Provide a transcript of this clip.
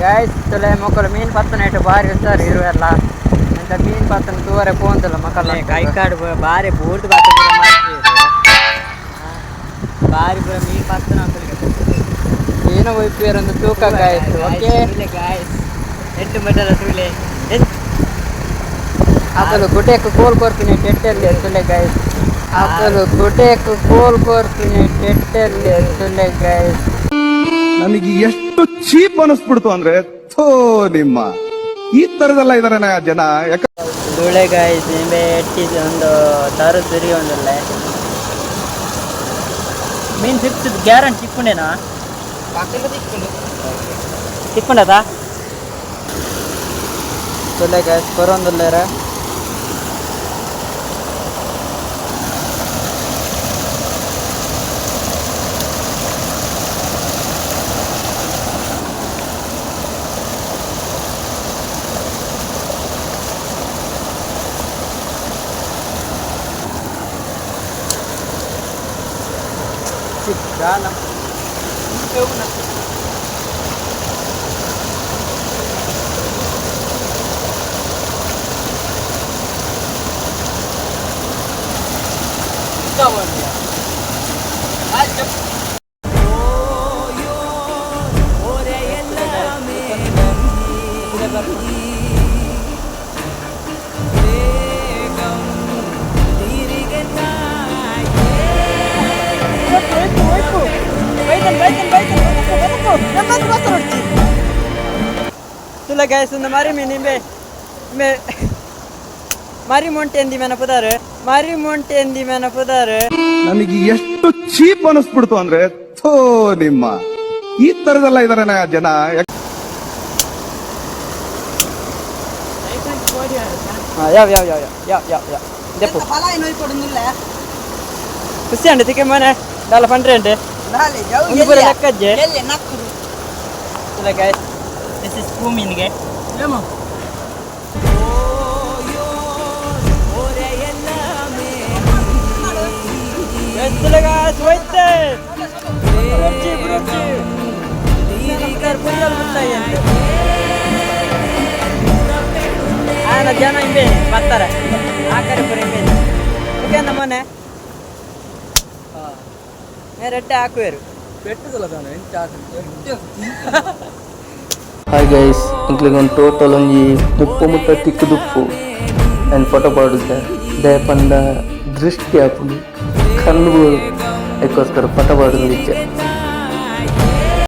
Guys, ತುಲೆ ಮೊಕಲು ಮೀನು ಪತ್ತನ ಇಟ್ಟು ಬಾರಿ ಹುಷಾರು ಇರುವೆಲ್ಲ. ಎಂತ ಮೀನು ಪತ್ತನ ತೂವರೆ ಪೋಂದಿಲ್ಲ ಮಕ್ಕಳ. ಕೈಕಾಡು ಬಾರಿ ಬೂರ್ದು ಬಾತ ಪೂರ. ಬಾರಿ ಪೂರ ಮೀನು ಪತ್ತನ. ಏನು ಒಯ್ಪೇರೊಂದು ತೂಕ ಗಾಯ್ಸ್. ಓಕೆ ಗಾಯ್ಸ್, ಎಂಟು ಮಟದ ತೂಲೆ. ಅಸಲು ಗುಡ್ಡೆಕ್ ಕೋಲ್ ಕೊರ್ಪಿನ ಟೆಟ್ಟಲ್ಲಿ ತುಲೆ ಗಾಯ್ಸ್. ಅಸಲು ಗುಡ್ಡೆಕ್ ಕೋಲ್ ಕೊರ್ಪಿನ ಟೆಟ್ಟಲ್ಲಿ ತುಲೆ ಗಾಯ್ಸ್. ನನಗೆ ಎಷ್ಟು ಚೀಪ್ ಅನಿಸ್ಬಿಡ್ತು ಅಂದ್ರೆ, ಥೋ ನಿಮ್ಮ, ಈ ತರದೆಲ್ಲ ಇದಾರೆ ಜನ ಯಾಕ? ಧೂಳೆ ಗಾಯ್ಸ್, ನಿಂಬೆ ಎಟ್ಟಿದ್ದು ಒಂದು ತರು ಸುರಿ ಒಂದಿಲ್ಲ. ಮೀನು ಫಿಕ್ಸ್ ಗ್ಯಾರಂಟಿ. ಚಿಕ್ಕುಂಡೇನಾ? ಚಿಕ್ಕುಂಡದಾ? ತುಲೆ ಗಾಯ್ಸ್, ಕೊರೊಂದುಲ್ಲೇರ. ಗಾಲ. ತುಲ ಗಾಯ್ಸ್, ಒಂದು ಮರಿ ಮೀನು ಇಂಬೆ ಇಂಬೆ ಮರಿ ಮೊಂಟೆ ಎಂದಿ ಮೇನ ಪುದಾರು, ಮರಿ ಮೊಂಟೆ ಎಂದಿ ಮೇನ ಪುದಾರು. ನನಗೆ ಎಷ್ಟು ಚೀಪ್ ಅನಿಸ್ಬಿಡ್ತು ಅಂದ್ರೆ, ಥೋ ನಿಮ್ಮ, ಈ ತರದೆಲ್ಲ ಇದಾರೆ ಜನ ಯಾಕ? ಯಾವ ಯಾವ ಯಾವ ಯಾವ ಯಾವ ಯಾವ ದೆಪ್ಪು. ಖುಷಿ ಅಂಡೆ ತಿಕ್ಕೆ ಮನೆ ದಾಲ ಪಂಡ್ರೆ ಅಂಡೆ. ಒಂದು ಪೂರ ಲೆಕ್ಕಜ್ಜೆ. ತುಲ ಗಾಯ್ಸ್, this is ಪೂ ಮೀನಿಗೆ. ತುಲ ಗಾಯ್ಸ್, ಹೋಯ್ತೆ. ಬುರುಚಿ ಬುರುಚಿ ಪುರಿಯಲ್ ಮುತ್ತಾಯಿ ಅಂತ. ಆನ ಜನ ಇಂಬೆ ಬರ್ತಾರೆ, ಆ ಕಡೆ ಪೂರ ಇಂಬೆ. ಓಕೆ, ಮನೆ ರೆಡ್ಡೆ ಹಾಕುವೇರು. ಹಾಯ್ ಗೈಸ್, ಎಂಕ್ಲೆಗ್ ಒಂದು ಟೋಟಲ್ ಒಂಜಿ 30 ಮುಟ್ಟ ತಿಕ್ಕುದುಪ್ಪು. And photo ಪಾಡುದೆ. ದಾಯೆ ಪಂಡ ದೃಷ್ಟಿ ಆಪುಂಡು, ಕಣ್ಣು ಬೋಡು. ಐಕೋಸ್ಕರ ಫೋಟೋ ಪಾಡೊಂದಿಜ್ಜೆ.